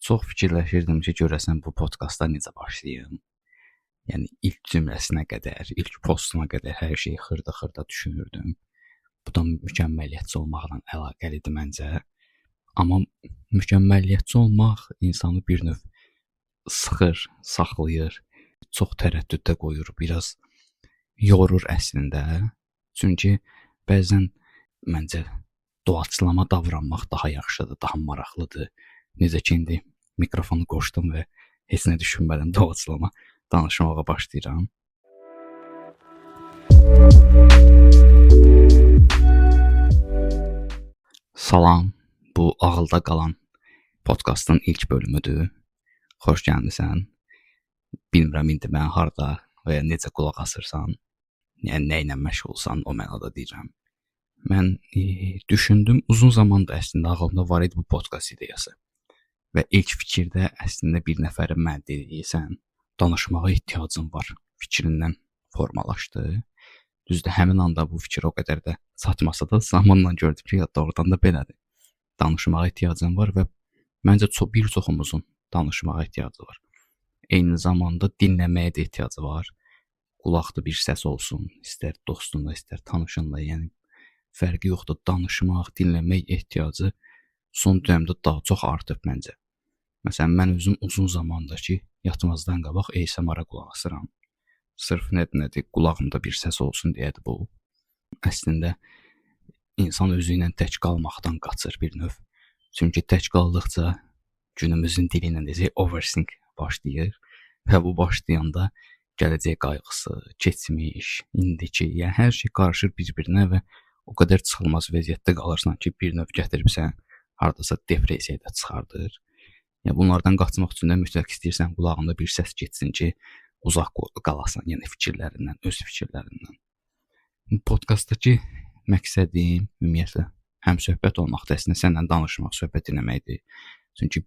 Çox fikirləşirdim ki, görəsən bu podkastda necə başlayım. Yəni ilk cümləsinə qədər, ilk postuna qədər hər şeyi xırda-xırda düşünürdüm. Bu da mükəmməliyyətçi olmaqla əlaqəlidir məncə. Amma mükəmməliyyətçi olmaq insanı bir növ sıxır, saxlayır, çox tərəddüddə qoyur, biraz yorur əslində. Çünki bəzən məncə doğaçlama davranmaq daha yaxşıdır, daha maraqlıdır. Necə ki indi mikrofonu qoşdum və heç nə düşünmədən doğaçlama danışmağa başlayıram. Salam, bu Ağılda Qalan podkastın ilk bölümüdür. Xoş gəlmisən. Bilmirəm indi mən harda və ya necə qulaq asırsan, yəni nə ilə məşğulsan, o mənada deyirəm. Mən düşündüm, uzun zamandır əslində ağlımda var idi bu podkast ideyası. Və ilk fikirdə əslində bir nəfərin mən dediyi, sən danışmağa ehtiyacın var fikrindən formalaşdı. Düzdür, həmin anda bu fikir o qədər də çatmasa da zamanla gördüm ki, ya doğrudan da belədir. Danışmağa ehtiyacım var və məncə çox bir çoxumuzun danışmağa ehtiyacı var. Eyni zamanda dinləməyə də ehtiyacı var. Qulaqda bir səs olsun, istər dostunla, istər tanışınla, yəni fərqi yoxdur. Danışmaq, dinləmək ehtiyacı son dövrdə daha çox artıb məncə. Məsələn, mən özüm uzun zamandır ki, yatmazdan qabaq ASMR-a qulaq asıram. Sırf nədir, qulağımda bir səs olsun deyədir bu. Əslində insan özü ilə tək qalmaqdan qaçır bir növ. Çünki tək qaldıqca günümüzün dili ilə desək overthink başlayır və bu başlayanda gələcək qayğısı, keçmiş, indiki, yəni hər şey qarışır bir-birinə və o qədər çıxılmaz vəziyyətdə qalırsan ki, bir növ gətirib sən hardasa depressiyaya da çıxardır. Yəni bunlardan qaçmaq üçün də mütləq istəyirsən qulağında bir səs getsin ki, uzaq qalasan, yəni fikirlərindən, öz fikirlərindən. Podkastdakı məqsədim ümumiyyətlə həm söhbət olmaqdır, əslində səninlə danışmaq, söhbət eləməkdir. Çünki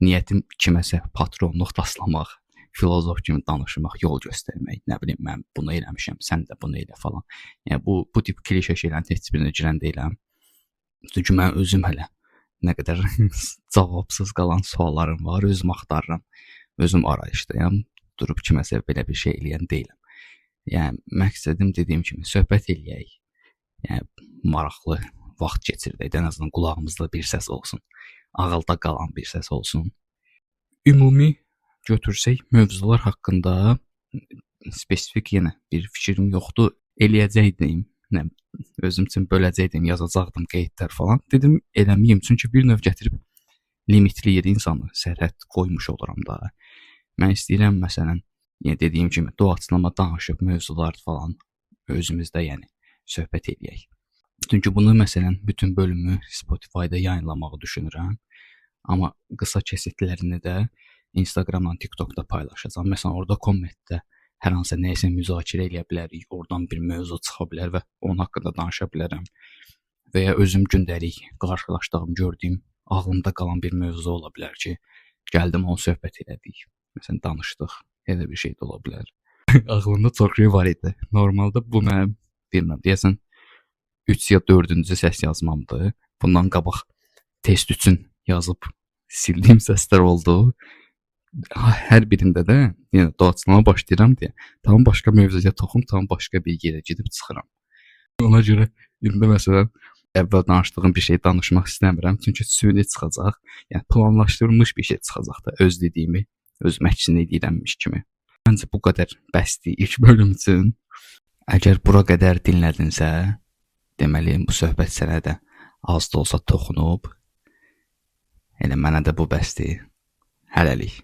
niyyətim kiməsə patronluq taslamaq, filosof kimi danışmaq, yol göstərmək, nə bilim mən bunu eləmişəm, sən də bunu elə falan. Yəni bu tip klişe şeylərin heç birinə girən deyiləm. Çünki mən özüm hələ nə qədər cavabsız qalan suallarım var, özüm axtarıram, özüm arayışdayam. Durub kiməsə belə bir şey eləyən deyiləm. Yəni məqsədim dediyim kimi söhbət eləyək. Yəni maraqlı vaxt keçirdək, ən azından qulağımızda bir səs olsun. Ağılda qalan bir səs olsun. Ümumi götürsək mövzular haqqında spesifik yenə bir fikrim yoxdur. Eləyəcəkdim, nə özüm üçün böləcəkdim, yazacaqdım qeydlər falan. Dedim eləməyim, çünki bir növ gətirib limitləyir insanı, sərhəd qoymuş oluram da. Mən istəyirəm məsələn, yenə dediyim kimi doğaçlama danışıb mövzular falan özümüzdə yəni söhbət eləyək. Çünki bunu məsələn bütün bölümü Spotify-da yayınlamağı düşünürəm. Amma qısa kəsitlərini də Instagramla, TikTokda paylaşacağam. Məsələn, orada kommentdə hər hansısa nəyisə müzakirə eləyə bilərik. Oradan bir mövzu çıxa bilər və onun haqqında danışa bilərəm. Və ya özüm gündəlik qarşılaşdığım, gördüyüm, ağlımda qalan bir mövzu ola bilər ki, gəldim onu söhbət elədik. Məsələn, danışdıq. Elə bir şey də ola bilər. Ağlımda çox şey var idi. Normalda bu mənim, bilmirəm, deyəsən 3 ya 4-cü səs yazmamdır. Bundan qabaq test üçün yazıb sildiyim səslər oldu. Hər birində də yenə doğaçlama başlayıram deyə tam başqa mövzuya toxum, tam başqa bir yerə gedib çıxıram. Ona görə indi məsələn əvvəl danışdığım bir şey danışmaq istəmirəm, çünki süni çıxacaq. Yəni planlaşdırılmış bir şey çıxacaq da öz dediyimi özüm əksinə eləyirəmmiş kimi. Məncə bu qədər bəsdir ilk bölüm üçün. Əgər bura qədər dinlədinsə, deməli bu söhbət sənə də az da olsa toxunub. Elə mənə də bu bəsdir. Hələlik.